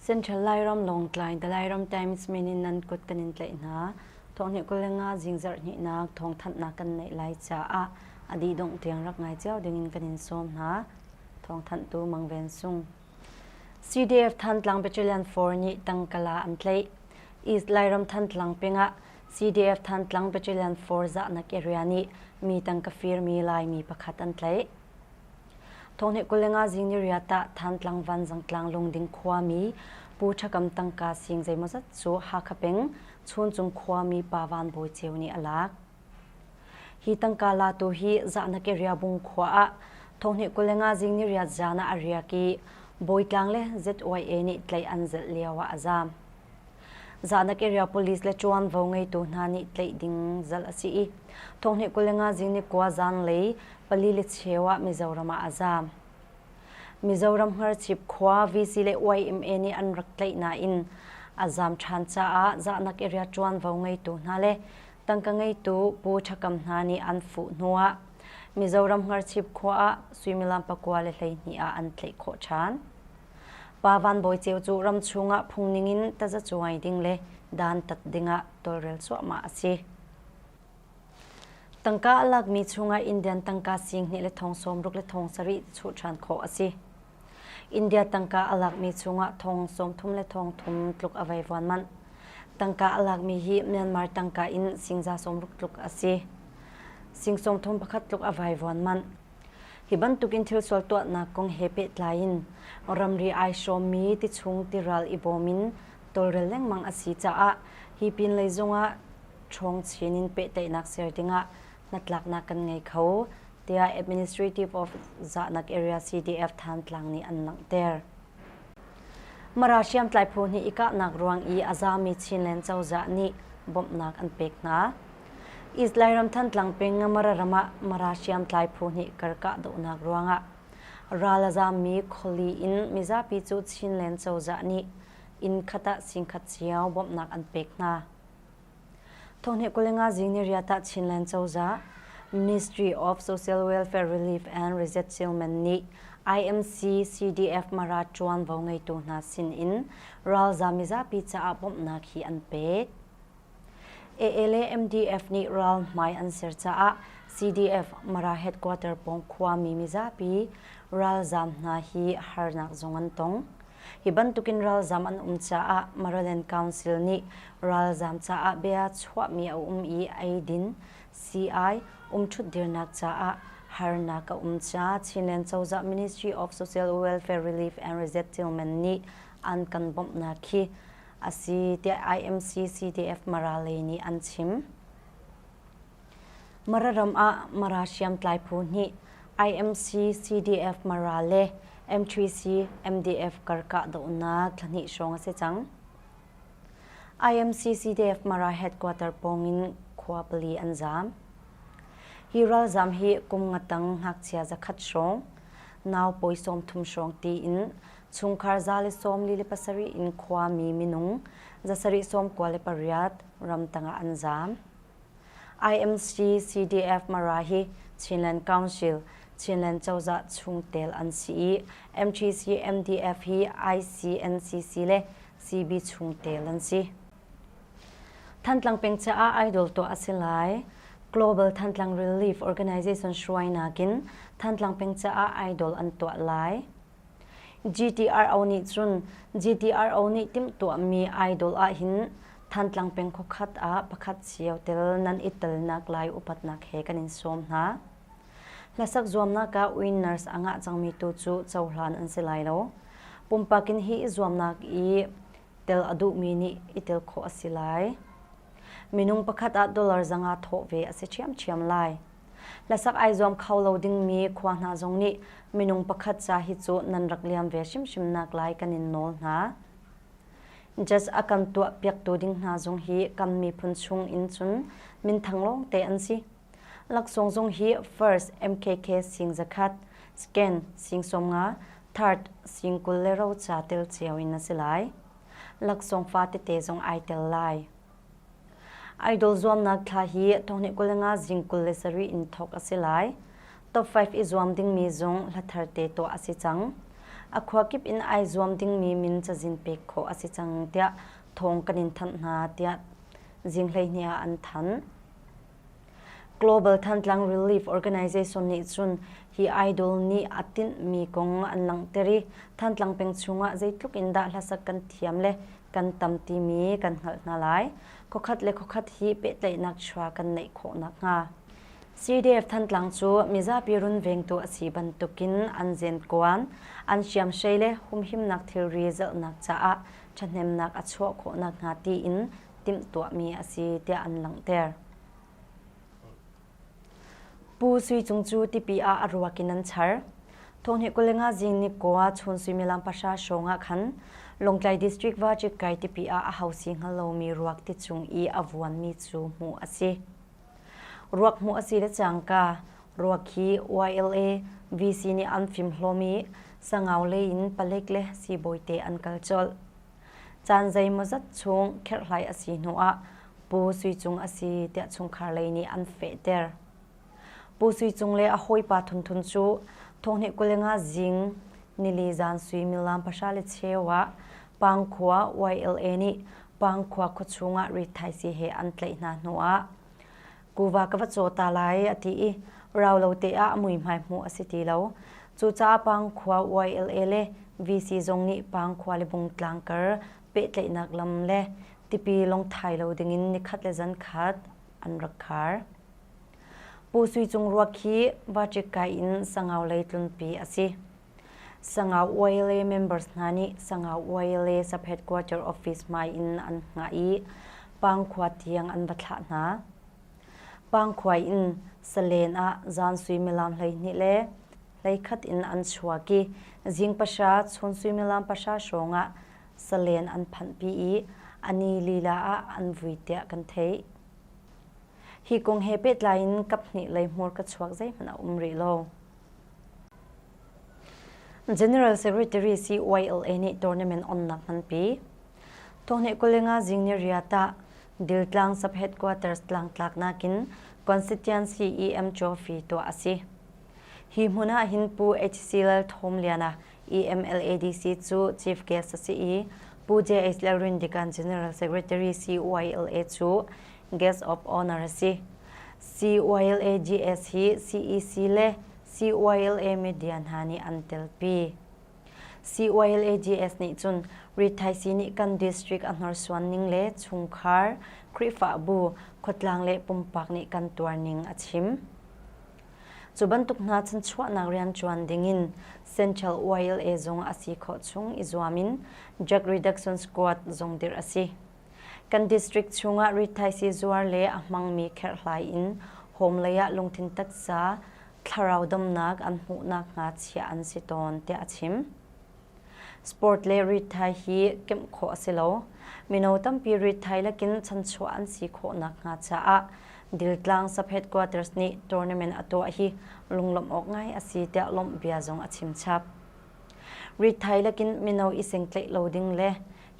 Central Lairam Lawngtlai The Lairam Times min in nan kut kan in tlaih hna. Thawhnih 25 zingzarh hnihnak thawngthanhnak kan neih lai caah a dih dongh tiang rak ngai cio dingin kan in sawm hna. Thawngthanhtu Mang Ven Sung. CDF Thantlang Battalion 4 nih tangkala an tlaih. East Lairam Thantlang pengah CDF Thantlang Battalion 4 zahnak area nih mi tangka firmi Laimi pakhat an tlaih. Thonghnih 25 zing ni riat ah Thantlang Vanzangtlang Lungding khuami Pu Ṭhakam tangka sing zeimawzat cu Hakha peng Chuncung khuami Pa Van Bawi Ceu nih a lak. Hi tangka latu hi Zahnak area Bung khua ah thonghnih 25 zing ni riat zan ah a riak i Bawitlang le ZYA nih tlaih an zelh lio ah a zaam. Zahnak area police le ṭuanvo ngeitu hna nih tlaih ding zalh a si i thonghnih 25 zing ni kua zanlei pali le cheu ah Mizoram ah a zaam. Mizoram hngarchip khua VC le YMA nih an rak tlaih nain a zaam ṭhan caah zahnak area ṭuanvo ngeitu hna le tangka ngeitu Pu Ṭhakam hna nih an fuh hnuah Mizoram hngarchip khua ah suimilam 22 ah an tlaih khawh ṭhan. Pa Van Bawi Ceu cu ram chungah phung ningin tazacuai ding le dantat dingah tawlrel cuahmah a si. Tangka a lakmi chungah Indian tangka sing hnih le thong sawmruk le thong sarih chuh ṭhan khawh a si. India tangka a lakmi chungah thong 30 le thong thum tluk a vaivuan manh. Tangka a lakmi hi Myanmar tangka in singza 60 tluk a si. Sing 31 tluk a vaivuan manh. Hi bantukin thil sual tuahnak kong he pehtlai in ramri ai hrawmmi tichung tiral i bawm in tawlrel lengmang a si caah hi pinlei zongah ṭhawng chin in pehtlaihnak ser dingah hnatlaknak kan ngei kho, tiah Administrative of Zahnak Area CDF Thantlang nih an langhter. Mara hriamtlai phu nih i kahnak ruang i a zami Chinland cozah nih bawmhnak an pek hna. East Lairam Thantlang peng Mara ram ah Mara hriamtlai phu nih karkah dohnak ruangah ral a zammi khuali in mizapi cu Chinland cozah nih inn khat ah singkhat cio bawmhnak an pek hna. Thonghnih 25 zing ni riat ah Chinland cozah Ministry of Social Welfare Relief and Resettlement nih IMC CDF Mara ṭuanvo ngeitu hna sin in ralzam mizapi caah bawmhnak hi an pek. AA le MDF nih ral hmai an ser caah CDF Mara headquarter pawng khuami mizapi ralzam hna hi harnak zong an tong. Hi bantukin ralzam an um caah Maraland Council nih ralzam caah bia chuahmi a um i eidin, sii-ai, umṭhut dirnak caah harnak a um caah Chinland Cozah Ministry of Social Welfare Relief and Resettlement nih an kan bawmhnak hi a si tiah IMC CDF Mara lei nih an chim. Mara ram ah Mara hriamtlai phu nih IMC CDF Mara le M3C MDF kar kahdohnak thla hnih hrawng a si cang. IMC CDF Mara headquarter pawngin khua pali an zaam. Hi ralzaam hi kum nga tang ngakchia zakhat hrawng, nau pawi 30 hrawng tiin chungkhar 147 in khuami minung 798 ramtang ah an zaam. IMC CDF Mara hi Chinland Council, Chinland cozah chungtel an si i MTC MDF hi ICNCC le CB chungtel an si. Thantlang peng caah idol tuah a si lai. Global Thantlang Relief Organization hruainak in Thantlang peng caah idol an tuah lai. GTRO nih cun GTRO nih timhtuahmi idol ahhin Thantlang peng khuakhat ah pakhat cio tel nan i telnak lai upatnak he kan in sawm hna. Hlasak zuamnak ah winners a ngah cangmi tu cu cohlan an si lai lo. Pumpak in hi i zuamnak i tel a duhmi nih i tel khawh a si lai. Minung pakhat ah dollar 500 thawh ve a si ṭhiamṭhiam lai. Hlasak ai zuam kho lo dingmi khua hna zong nih minung pakhat ca hi cu nan rak liam ve hrimhrim nak lai kan in nawl hna. Jazz a kan tuah piaktu ding hna zong hi kan miphun chung in cun minthang lawngte an si. Laksawng zong hi first MKK sing zakhat, second sing 50, third sing 20 le roca tel cio in a si lai. Laksawng fa tete zong ai tel lai. Idol zuamnak thla hi thonghnih 25 zing 27 in thawk a si lai. Top 5 i zuam dingmi zong hlathar te tuah a si cang. A khuakip in ai zuam dingmi min cazin pek khawh a si cang tiah thawng kan in thanh hna tiah zing 12 ah an thanh. Global Thantlang Relief Organization nih cun hi idol nih a tinhmi kong an langhter i Thantlang peng chungah zeitluk in dah hlasak kan thiam le kan tam timi kan hngalh hna lai. Khuakhat le khuakhat hi pehtlaihnak chua kan neih khawh nakhnga. CDF Thantlang cu mizapi runvengtu a si bantukin an zenkuan, an hriamhrei le humhimnak thilri zelhnak caah ṭhahnemnak a chuah khawh nakhnga tiin timhtuahmi a si tiah an langhter. Pu Sui Cung cu tipi ah a ruak in an char. Thonghnih 25 zing ni kua chun suimilam pahra hrawng ah khan Lawngtlai District Vacikai tipi ah a hausi hngal lomi ruak ti chung i a vuanmi cu hmuh a si. Ruak hmuh a si le cangka ruak hi YLA VC nih an fimhlawm i Sangau lei in palek le siibawi te an kal colh. Caan zeimawzat chung kherhhlai a si hnuah Pu Sui Cung a si tiah chungkhar lei nih an fehter. Pu Sui Cung le a hawipa Thun Thun cu thonghnih 25 zing nili zan suimilam 10:15 ah Pangkhua YLA nih Pangkhua khuachung ah rithaisii he an tlaih hna hnuah kuva ka va caw ta lai a ti i rau lo te ah a muihmai hmuh a si ti lo. Cucaah Pangkhua YLA le VC zong nih Pangkhua le Bungtlang kar pehtlaihnak lam le tipi lungthai lo dingin nikhat le zankhat an rak khar. Pu Sui Cung ruak hi Vacikai in Sangau lei tlunpi a si. Sangau YLA members hna nih Sangau YLA sub-headquarter office hmai in an hngah i Pangkhua tiang an va thlah hna. Pangkhua in Salen ah zan suimilam 12 le 11 in an chuak i zing pahra chun suimilam pahra hrawng ah Salen an phanhpi i a ni lila ah an vui tiah kan theih. Hi kong he pehtlai in kaphnih lei hmurka chuak zeihmanh a um rih lo. General Secretary CYLA nih tournament onnak hmanpi. Thawhnih 25 zing ni riat ah Diltlang Sub-Headquarters tlangtlaknak in Constituency EM Trophy tuah a si. Hi hmun ah hin Pu HC Lal Thawm Liana EMLADC cu Chief Guest a si i Pu JH Lalrindikan General Secretary CYLA cu Guest of Honor a si. CYLA GS hi CEC le CYLA media hna nih an telpi. CYLA GS nih cun rithaisii nih kan district a hnorsuan ning le chungkhar, Khrihfabu, khuatlang le pumpak nih kan tuar ning a chim. Cu bantuk hna chanchuahnak rianṭuan dingin Central YLA zung a si khawh chung i zuam in Drug Reduction Squad zung dirh a si. Kan district chungah rithaisii zuar le a hmangmi kherhhlai in home lei ah lungthin taksa thlarau damnak an hmuh nakhnga chiah an si tawn tiah a chim. Sport le ritthai hi kemh khawh a si lo. Mino tampi ritthai lakin chanchuah an si khawh nakhnga caah Diltlang Sub-Headquarters nih tournament a tuah hi lunglawmh awk ngai a si tiah lawmh bia zong a chim chap. Ritthai lakin mino i sengtlaih lo ding le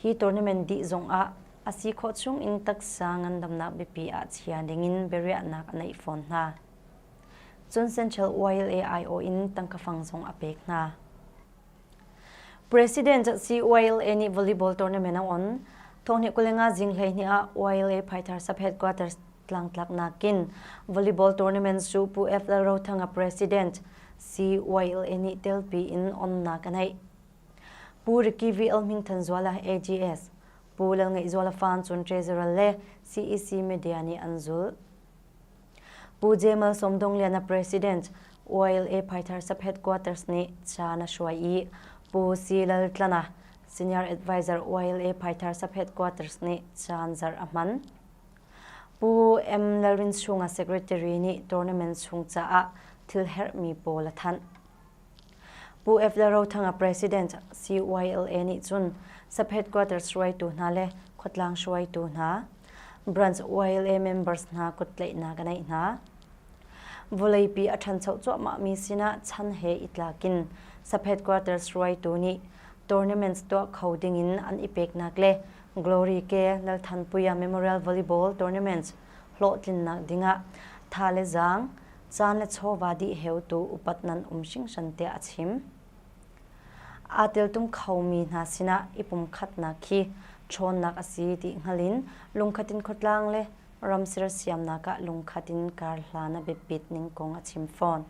hi tournament dih zong ah a si khawh chung in taksa ngandamnak biapi ah chia dingin biariahnak a neih fawn hna. Cun Central Oil AIO in tangka fang zong a pek hna. President CYLA nih volleyball tournament a on. Thonghnih 25 zing 12 ah YLA Phaithar Sub Headquarters tlangtlak nakin volleyball tournament cu Pu F. Lalrothanga President CYLA nih telpi in onnak a neih. Pu Ricky VL Hmingthanzuala AGS, Pu Lalngeihzuala Fan cun Treasurer le CEC Media nih an zulh. Pu Jamal Sawmdonglian a President YLA Phaithar Sub Headquarters nih caan a hruai i Pu C. Laltlana Senior Advisor YLA Phaithar Sub Headquarters nih caan zarh a hman. Pu M. Lalrinchunga Secretary nih tournament chung caah thil herhmi pawl a thanh. Pu F. Lalrothanga President CYLA nih cun Sub Headquarters hruaitu hna le khuatlang hruaitu hna, branch YLA members hna kuttlaihnak a neih hna. Vawleipi a ṭhancho cuahmahmi sinah chan he i tlakin Sub Headquarters hruaitu nih tournaments tuah kho dingin an i peknak le Glory K. Lalthanpuia Memorial Volleyball Tournament hlawhtlinnak dingah tha le zaang Caan le chawva dih heutu upat nan um hringhran tiah a chim. Aa teltum khomi hna sinah i pumkhatnak khi ṭhawnnak a si ti hngal in lungkhat in khuatlang le ram sersiamnak ah lungkhat in karhlan a biapit ning kong a chim fawn.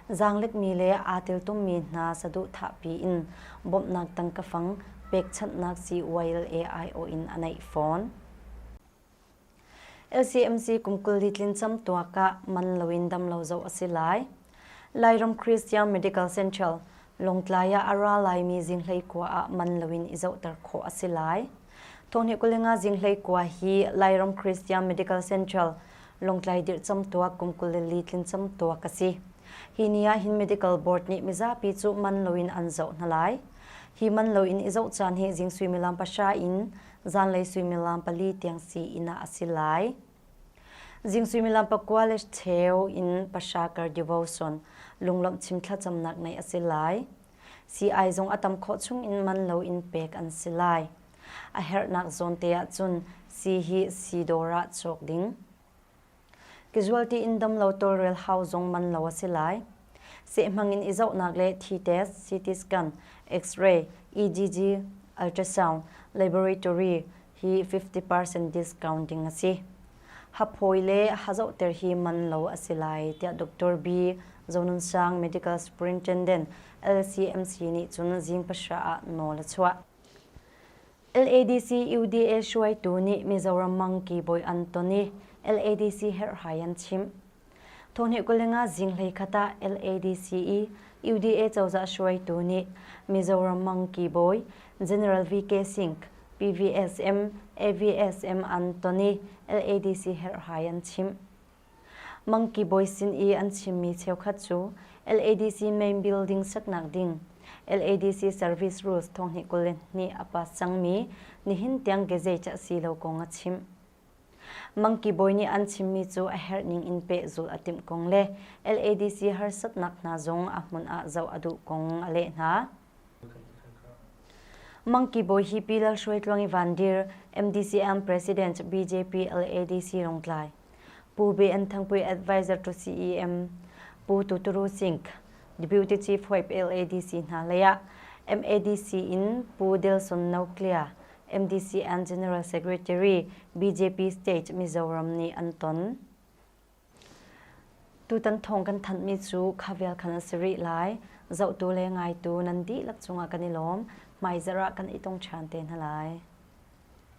Zaanglekmi le aa teltummi hna saduhthahpi in bawmhnak tangka fang pekchanhnak CYLA aiawh in a neih fawn. LCMC kum 20 tlin camtuak ah man loin dam lo zoh a si lai. Lairam Christian Medical Central, Lawngtlai ah a ra laimi zinglei kua ah man loin i zohter khawh a si lai. Thawhnih 25 zinglei kua hi Lairam Christian Medical Central, Lawngtlai dirh camtuak kum 24 tlin camtuak a si. Hi ni ah hin Medical Board nih mizapi cu man loin an zoh hna lai. Hi man loin i zoh caan hi zing suimilam pahra in zanlei suimilam pali tiang sii-inn ah a si lai. Zing suimilam pakua le cheu in pahra kar devotion lunglawmh chim thlacamnak neih a si lai. Sii-ai zong a tam khawh chung in man loin pek an si lai. A herhnak zawn te ahcun sii hi sii dawr ah cawk ding. Casualty in damlo tawlrel hau zong man lo a si lai. Seh hmang in i zohnak le thi test, CT scan, X-ray, EGG, ultrasound, laboratory hi 50% discount ding a si. Haphawi le hazohter hi man lo a si lai tiah Dr. B. Zonunsang Medical Superintendent LCMC nih cun zing pahra ah nawl a chuah. LADC UDA hruaitu nih Mizoram mangki bawi an ton i LADC herhhai an chimh. Thawhnih 25 zinglei khat ah LADC i UDA cozah hruaitu nih Mizoram mangki bawi General VK Singh, PVSM, AVSM an ton i LADC herhhai an chimh. Mangki bawi sin i an chimmi cheukhat cu LADC main building saknak ding, LADC service rules 2022 a pass cangmi nihin tiang gazette a si lo kong a chimh. Mangki bawi nih an chimmi cu a herh ning in pehzulh a timh kong le LADC harsatnak hna zong a hmun ah zoh a duh kong a leh hna. Mangki bawi hi Pi Lalhruaitluangi Vandir, MDCM President BJP LADC Lawngtlai. Pu BN Thangpui Advisor to CEM, Pu Tuturu Singh, Deputy Chief Whip LADC hna lei ah MADC in Pu Dilson Noklia, MDC and General Secretary BJP State Mizoram nih an ton. Tutan thawng kan thanhmi cu kha vial khan a si rih lai. Zohtu le ngaitu nan dihlak cungah kan i lawm. Hmaizarh ah kan i tong ṭhan te hna lai.